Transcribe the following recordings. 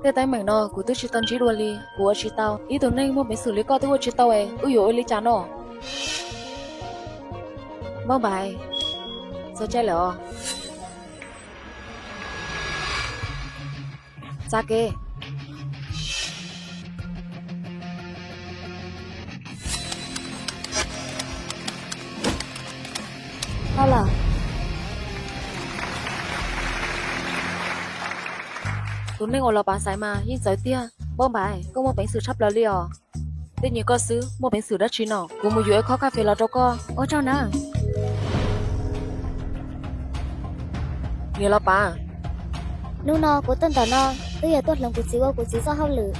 Tej teeb meem no kuv twb tsis tau ntsib dua li, kuv ua tsis tau. Ib tug neeg muaj peev xwm li koj twb ua tsis tau es wb yuav ua li cas no? Npauj Npais, txog caij lawm os. Txav kev. Tau lawm. Tus neeg uas Los Pav xaiv mas yeej txawv tiag. Npauj Npais, koj muaj peev xwm tshaj plaws li os. Tej nyuag koj xwb muaj peev xwm dab tsi no? Kuv mus yuav ib khob kha fes los rau koj. Ua tsaug nawb. Niam Los Pav, hnub no kuv tuaj ntawm no twb yog tuaj hloov kuv txiv ua kuv txiv txoj hauj lwm.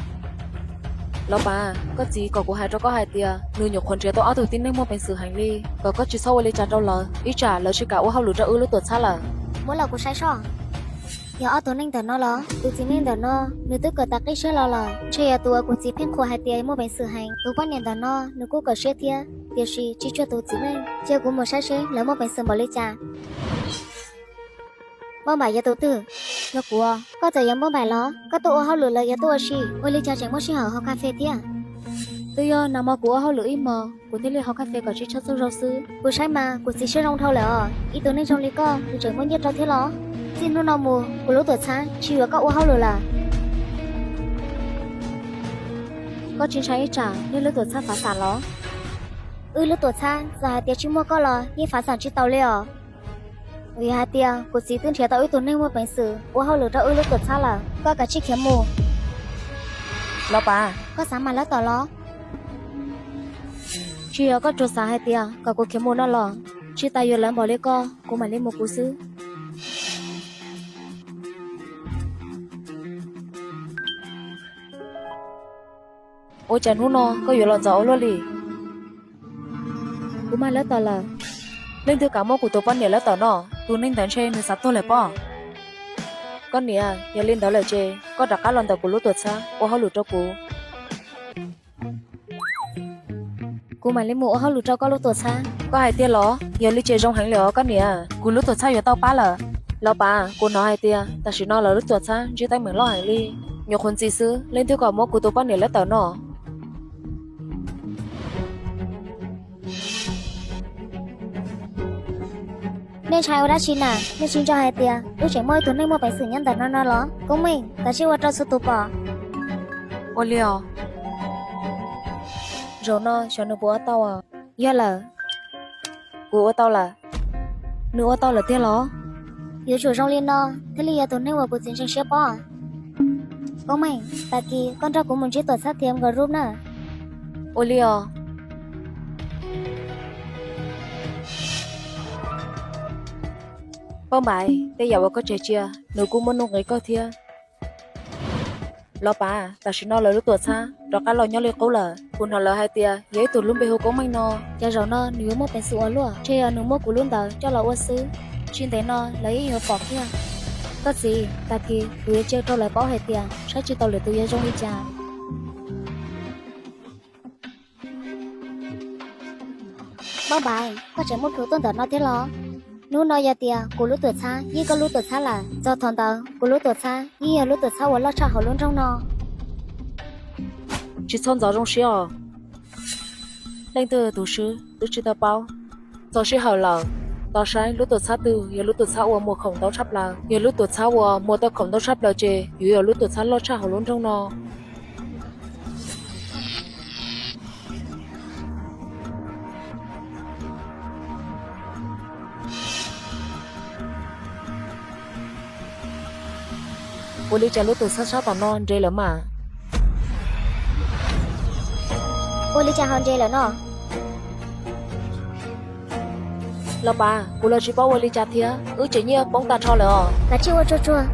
Los Pav, koj txiv kom kuv hais rau koj hais tias nws nyuam qhuav nrhiav tau ob tug tib neeg muaj peev xwm heev li, kom koj tsis txhob ua li cas rau lawv, ib tsam lawv tsis kam ua hauj lwm rau wb lub tuam txhab lawm. Muab los kuv saib soj. Yog ob tug neeg ntawm no los? Tus txiv neej ntawm no nws twb kawm tas qib siab los lawm, ntshe yog tus uas kuv txiv pheej qhuas hais tias muaj peev xwm heev. Tus poj niam ntawm no nws kuj kawm siab thiab, tiam sis tsis cuag tus txiv neej. Cia kuv mus saib seb lawv muaj peev xwm npaum li cas. Npauj Npais yog tus twg? Yog kuv. Koj txawm yog Npauj Npais los? Koj tuaj ua hauj lwm los yog tuaj ua si? Ua li cas tseem muaj sij hawm haus kha fes thiab? Twb yog nag hmo kuv ua hauj lwm ib hmos, kuv thiaj li haus kha fes kom tsis txhob tsaug zog xwb. Kuv saib mas kuv txiv siab zoo dhau lawm os, ib tug neeg zoo li koj nws tseem muaj nyiaj rau thiab los? Txij hnub no mus kuv lub tuam txhab tsis yuav koj ua hauj lwm lawm. Koj tsis ntshai ib tsam nej lub tuam txhab fav xam los? Wb lub tuam txhab txawm hais tias tsis muaj koj los yeej fav xam tsis taus li os. Vim hais tias kuv txiv twb nrhiav tau ib tug neeg muaj peev xwm ua hauj lwm rau wb lub tuam txhab lawm, koj kav tsij khiav mus. Los Pav, koj xav mam lawv tom los? Tsis yog koj tsuas xav hais tias kom kuv khiav mus no los? Tsis tas yuav lawv npaum li koj, kuv mam li mus kuv xwb. Ua cas hnub no koj yuav los ntxov ua luaj li? Kuv mam lawv tom lawm. Leej twg kam muab kuv tus poj niam lawv tom no? Tus neeg ntawd ntshe nws xav tuag lawm pob. Koj niam, yog li ntawd lawm ces koj rov qab los ntawm kuv lub tuam txhab ua hauj lwm rau kuv. Kuv mam li mus ua hauj lwm rau koj lub tuam txhab. Koj hais tiag los? Yog li ces zoo heev li os koj niam, kuv lub tuam txhab yuav tau pab lawm. Los Pav, kuv hnov hais tias tam sim no lawv lub tuam txhab ntsib teeb meem loj heev li, nyuam qhuav ntxim xwb leej twg kom muab kuv tus poj niam lawv tawm no. Nej ntshai ua dab tsi na? Nej tsis nco hais tias wb tseem muaj ib tug neeg muaj peev xwm nyob ntawm no no los? Koob Meej, kav tsij ua rau txhua tus pom. Ua li os. Zaum no xyov nws puas ua tau. Yog lawm, kuv ua tau lawm. Nws ua tau lawm tiag los? Yuav tsum zoo li no thiaj li yog tus neeg uas kuv txiv ntseeg siab pob. Koob Meej, tag kis koj nrog kuv mus ntsib tuam txhab thiab nkawd rub na. Ua li os. Npauj Npais, tej yam uas koj tseg cia nws kuj muaj nuj nqis kawg thiab. Los Pav, tam sim no lawv lub tuam txhab rov qab los nyob li qub lawm. Kuv hnov lawv hais tias yog ib tug lub npe hu Koob Meej no, cas zaum no nws yuav muaj peev xwm ua luaj, ntshe yog nws muab kuv lub ntawd coj los ua xwb. Tsis ntev no lawv yeej yuav pom kiag. Koj txiv, tag kis kuv yuav cia rau lawv paub hais tias saib tsis taus lwm tus yuav zoo li cas. Npauj Npais, koj tseem muaj plhus tuaj ntawm no thiab los? Hnub no yog tias kuv lub tuam txhab yeej koj lub tuam txhab lawm, txog thaum ntawd kuv lub tuam txhab yeej yog lub tuam txhab uas loj tshaj hauv lub nroog no. Tsis txhob ntxov zoo siab os. Leej twg tus swb twb tsis tau paub. Txog sij hawm lawm, tos saib lub tuam txhab twg yog lub tuam txhab uas muag khoom ntau tshaj plaws. Yog lub tuam txhab uas muag tau khoom ntau tshaj plaws ces yuav yog lub tuam txhab loj tshaj hauv lub nroog no. Ua li cas lub tuam txhab sab tom no nres lawm mas? Ua li cas ho nres lawm no? Los Pav, kuv los tsis paub ua li cas thiab, wb tsev nyiaj poob tag nrho lawm os. Kav tsij ua tsuag tsuag.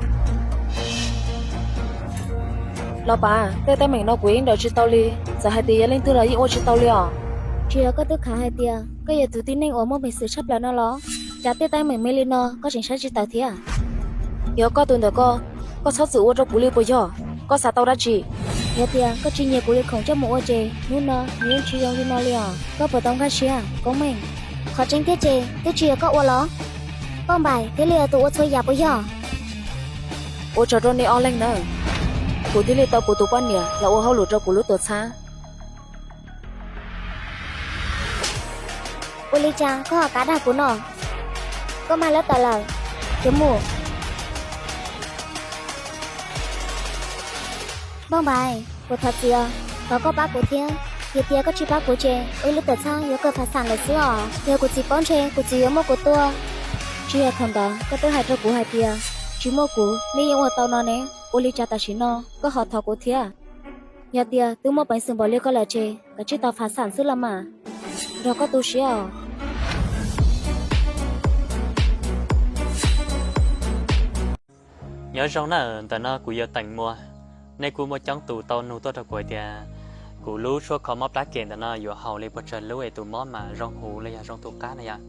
Los Pav, tej teeb meem no kuv yeej daws tsis tau li, txawm hais tias yog leej twg los yeej ua tsis tau li os. Tsis yog koj twb khav hais tias koj yog tus tib neeg uas muaj peev xwm tshaj plaws no los? Cas tej teeb meem me li no koj tseem saib tsis taus thiab? Yog koj tus ntawm koj, koj txhob txwm ua rau kuv li puas yog? Koj xav tau dab tsi? Yog tias koj tsis nyiag kuv li khoom coj mus ua ces hnub no nws yeej tsis zoo li no li os. Koj puas tau nkag siab, Koob Meej? Qhov tseeb tiag ces twb tsis yog koj ua los? Npauj Npais thiaj li yog tus ua txhua yam puas yog? Ua tsaug rau nej ob leeg nawb. kuv thiaj li tau kuv tus poj niam los ua hauj lwm rau kuv lub tuam txhab. Ua li cas koj ho kav dag kuv no? Koj mag lab tawm lawm, yuav mus. Npauj Npais, kuv thov txim os, thov koj pab kuv thiab. Yog tias koj tsis pab kuv ces wb lub tuam txhab yuav kawg fav xam lawm xwb os. Yog kuv txiv paub ntshe kuv txiv yuav muab kuv tua. Tsis yog thaum ntawd koj twb hais rau kuv hais tias tsis muaj kuv nej yeej ua tau no ne, ua li cas tam sim no koj ho thov kuv thiab? Yog tias twb muaj peev xwm npaum li koj lawm ces kav tsij tau fav xam xwb los mas, nrog koj tu siab os. Nyob zoo na, ntawm no kuv yog Teem Muas. Nej kuj muaj coob tus tau nug tuaj rau kuv hais tias kuv lub tshuaj kho mob plab kem ntawm no yuav haus li puas tsawg lub es tus mob mam zoo huv los yog zoo tu qab na yom.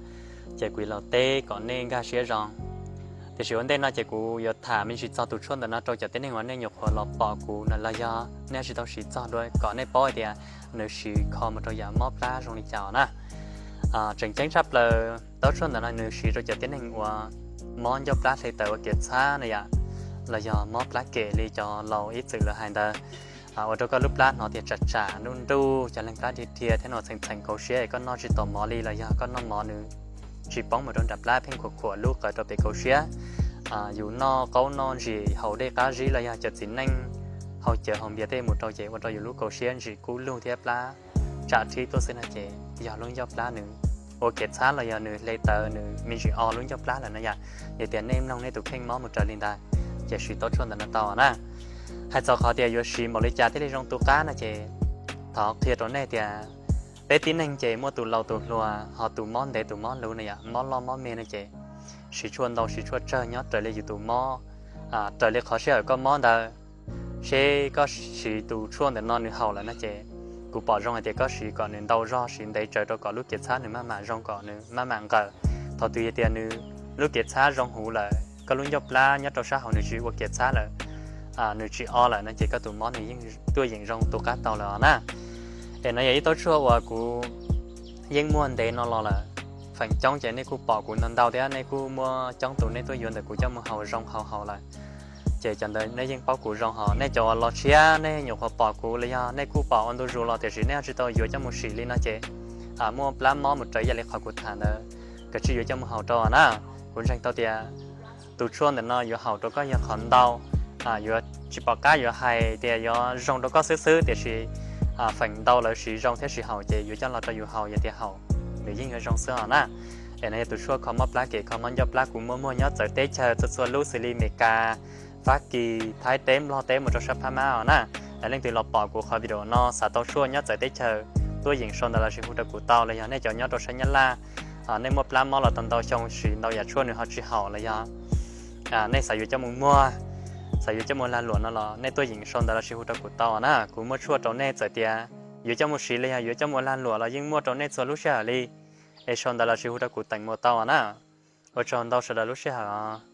Ces kuv yuav los teb kom nej nkag siab zoo. Tiam sis ua ntej no ces kuv yuav tham me ntsis txog tus tshuaj ntawm no rau cov tib neeg uas nej nyuam qhuav los pom kuv no los yog nej tsis tau siv txog dua kom nej paub hais tias nws siv kho mus rau yam mob plab zoo li cas na. Tseem ceeb tshaj plaws tau tshuaj ntawm no nws siv rau cov tib neeg uas mob ncauj plab hle taws ua kev txhab na yom, los yog mob plab kem li cov laus ib txwm lawv hais ntawd, ua rau koj lub plab hnov tias tsam tsam nruj nruj, cov leeg plab dhia dhia thiab no txheem txheem kauv siab es koj noj tsis tau mov li los yog koj noj mov nws tsis poob mus rau nram plab pheej khuam khuam lub qawv rau pem kauv siab. Yus noj qaub noj ntsis haus dej qab zib los yog cov txiv neej haus cawv haus npias tej mus rau ces ua rau yus lub kauv siab ntsim kub lug thiab plab tsam rhib tuaj xwb no ces yog lub ncauj plab nws ua kev txhab los yog nws hle taws nws me ntsis o lub ncauj plab lawm na yom. Yog tias nej mloog nej tus kheej mob mus raws li ntawd ces siv tau tshuaj ntawm no tau na. Hais txog qhov tias yuav siv npaum li cas thiaj li zoo tu qab no ces thov qhia rau nej tias peb tib neeg ces muaj tus laus tus hluas ho tus mob ntev tus mob luv na yom, mob loj mob me no ces siv tshuaj ntau siv tshuaj tsawg nyob raws li yus tus mob, raws li qhov sij hawm koj mob ntawd. Seb koj siv tus tshuaj ntawm no nws haum lawm no ces kuv pom zoo hais tias koj siv kom nws ntau zog siv ntev tsawv rau kom lub kev txhab nws maj mam zoo kom nws maj mam nqawm. Thaum twg yog tias nws lub kev txhab zoo huv lawm koj lub ncauj plab nyob rau sab hauv nws tsis ua kev txhab lawm, nws tsis o lawm no ces koj tus mob nws yeej tuaj yeem zoo tu qab tau lawm os na. Es no yog ib taub tshuaj uas kuv yeej muaj ntev no los lawm. Feem coob ces nej kuj pom kuv ntau ntau thiab nej kuj muaj coob tus nej tuaj yuav ntawm kuv coj mus haus zoo haus haus lawm. Ces cov ntawd nej yeej paub kuv zoo hos nej cov uas los tshiab nej nyuam qhuav pom kuv los yog nej kuj pom ua ntu zus los tiam sis nej ho tsis tau yuav coj mus sim li no ces muaj plab mob mus raws ib yam li qhov kuv tham ntawd, kav tsij yuav coj mus haus rau na. Kuv ntseeg tau tias tus tshuaj ntawm no yuav haum rau koj yog qhov ntau, yuav tsis pom qab yuav hais tias yuav zoo rau koj xwb xwb tiam sis feem ntau lawv siv zoo thiab siv haum ces yuav coj los rau yus haus yog tias haum nws yeej yuav zoo xwb os na. Es no yog tus tshuaj kho mob plab kem kho mob ncauj plab kuv muaj muag nyob txawv teb chaws txhua txhua lub xws li Meskas, Fab Kis, Thaib teb, Nplog teb mus rau sab Phab Mab os na. Leej twg los pom kuv qhov video no xav tau tshuaj nyob txawv teb chaws tuaj yeem sau ntawv los sis hu rau kuv tau los yog nej cov nyob rau sab Nyab Laj, nej muaj plab mob los tau ntau xyoo siv ntau yam tshuaj nws ho tsis haum los yog nej xav yuav coj mus muag, xav yuav coj mus lag luam no los nej tuaj yeem sau ntawv los sis hu rau kuv tau na. Kuv muaj tshuaj rau nej txawm tias yuav coj mus siv los yog yuav coj mus lag luam los yeej muaj rau nej txhua lub sij hawm li. Es sau ntawv los sis hu rau kuv Teem Muas tau na. Ua tsaug ntau sawv daws lub sij hawm os.